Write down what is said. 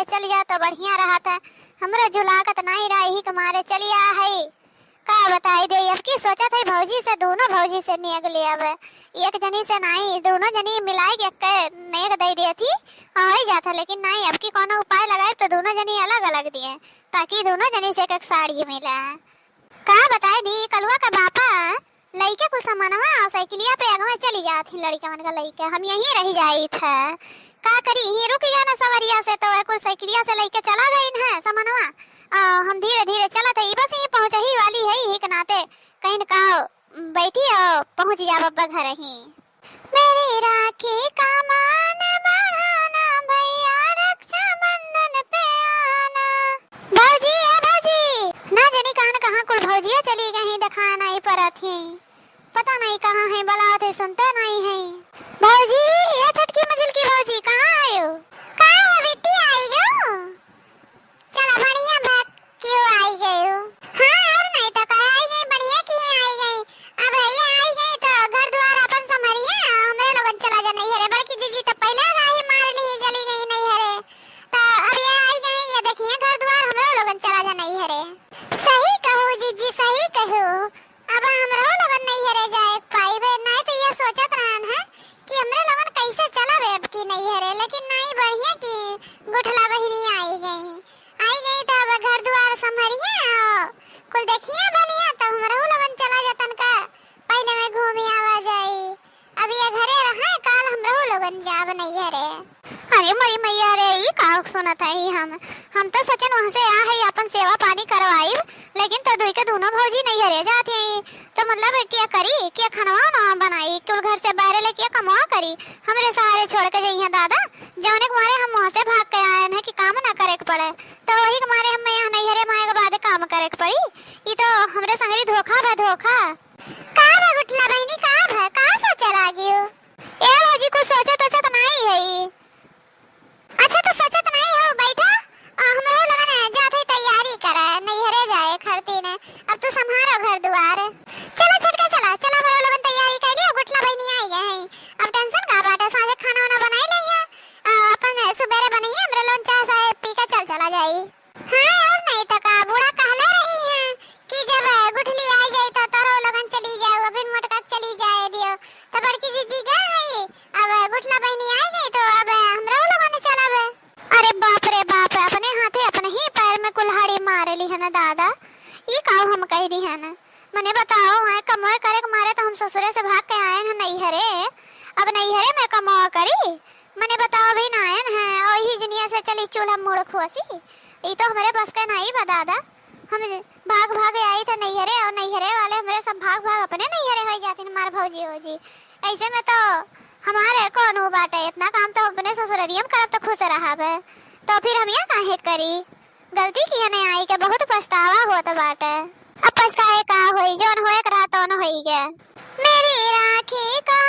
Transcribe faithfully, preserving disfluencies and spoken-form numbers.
चली जा तो बढ़िया रहत है। हमरो जुलागत नाई रहा, यही के मारे चली आ है। का बताई दे, अब की सोचत है भौजी से, दोनों भौजी से नेग ले अब। एक जनी से नाई, दोनों जनी मिलाई के एक नेग दे देती, हाँ, हो ही जाता, लेकिन नाई, अब की कोनो उपाय लगाए तो दोनों जनी अलग अलग दिए, ताकि दोनों जनी से एक एक साड़ी मिले। का बताई दी, कलुआ का बापा लइके कुल सामानवा साइकिलिया पे अगवा चली जात ही लड़िकवन का लइके, हम यहीं रह जाइत है। का करी, यहीं रुक गया ना सवरिया से, तो वह कुल साइकिलिया से लइके चला गइन है सामानवा। आ, हम धीरे धीरे चलत है, बस यहीं पहुँचही वाली है, यही के नाते कहीं का बैठी और पहुँच जाब अब्बा घर ही। मेरी राखी का मान बढ़ाना, भैया रक्षाबंधन पे आना। भौजी, ए भौजी, ना जानी कान कहाँ कुल भौजिया चली गई, देखा नहीं परत ही। पता नहीं कहाँ है, बुलावत है, सुनते नहीं है। भौजी, ए छोटकी मझिलकी भौजी, कहाँ आयो? का हो बिट्टी, आई गयो? चला बढ़िया बात, क्यों आई गयो? हाँ, और नहीं तो का, आई गई, बढ़िया किए आई गई। अब ये आई गई तो घर द्वार अपन संभरिया, हमरे लोगन चला जा नैहरे। बड़की जीजी तो पहले राही मार ली, चली गई नैहरे। तो अब ये आई गई, ये देखिए घर द्वार, हमरे लोगन चला जा नैहरे। सही कहू जीजी, सही कहू। अब हमरो लोगन नैहरे जाए पाइबे, नहीं तो ये सोचत रहन है कि हमरे लोगन कैसे चलब अब की नैहरे, लेकिन नहीं, बढ़िया की गुठला बहिनी आई गई, आई गई तो अब घर दुआर संभरिया, कुल देखिया भलिया, तब हमरो लोगन चला जतन का पहले में घूमी आवा जाई। अब ये घरे रहा, काल हमरो लोगन जाब नैहरे। अरे मई मैया रे, ई का सुनत है हम? हम तो सोचन वहाँ से आ है, अपन सेवा पानी करवाइब, लेकिन तो दुई के दोनों भौजी नैहरे जात है, तो मतलब क्या करी, क्या खनवा उनवा बनाई, कुल घर से बाहरे ले क्या कमवा करी, हमरे सहारे छोड़ के जइहे दादा, जौने के मारे हम वहाँ से भाग के आयन है कि काम ना करे के पड़े, तो वही के मारे हम यहाँ नैहरे में आए के बाद काम करे के पड़ी। ई तो हमरे संगरी धोखा बा, धोखा। का बा गुठला बहिनी, का बा, का सोचे लागियो? ए भौजी, कुछ सोचत ओचत नाई है। अच्छा, तो सोचत नाई हो, बैठा। आ, हमरो लगन जात है तैयारी करे, नैहरे जाए खरती ने। अब तू संभारो घर दुआर। चला छोटका, चला, चला, हमरो लगन तैयारी कर लियो, गुठला बहिनी आई गए हैं। अब tension का बाटे, साँझे खाना वाना बनाई लेइया। आ, अपन सुबेरे बनइया, हमरे लोगन चाह साय पी के चल चला जाई। हाँ, और नहीं तो का, बूढ़ा कहले रही हैं कि जब गुठली आई जाई तो तोरो लगन चली जाओ, अभी मोटका चली जाए दियो। तो बड़की जीजी गए हैं, अब गुठला बहिनी आई गई तो अब हमरो लगन चलब। अरे बाप रे बाप, अपने हाथे अपने ही पैर में कुल्हाड़ी मार ली है ना दादा, ई काऊ हम कह दी है ना। मने बताओ, वहाँ कमोए करे के मारे तो हम ससुरे से भाग के आए हैं नैहरे, अब नैहरे में कमोआ करी। मने बताओ, अभी ना आयन है, और यही जुनिया से चली चूल्हा मुड़ खोसी, ई तो हमरे बस के नाई बा दादा। हम भाग भाग आई थे नैहरे, और नैहरे वाले हमरे सब भाग भाग अपने नैहरे हो जाती हमार भौजी हो जी। ऐसे में तो हमारे कौन हो बाटे, इतना काम तो अपने ससुररिया में करब तो खुश रहबे, तो फिर हम यह काहे करी? गलती किया नहीं आई के बहुत पछतावा होत बाटे। अब पछताए का होई, जौन होए के रहा तौन होई गए। मेरी राखी का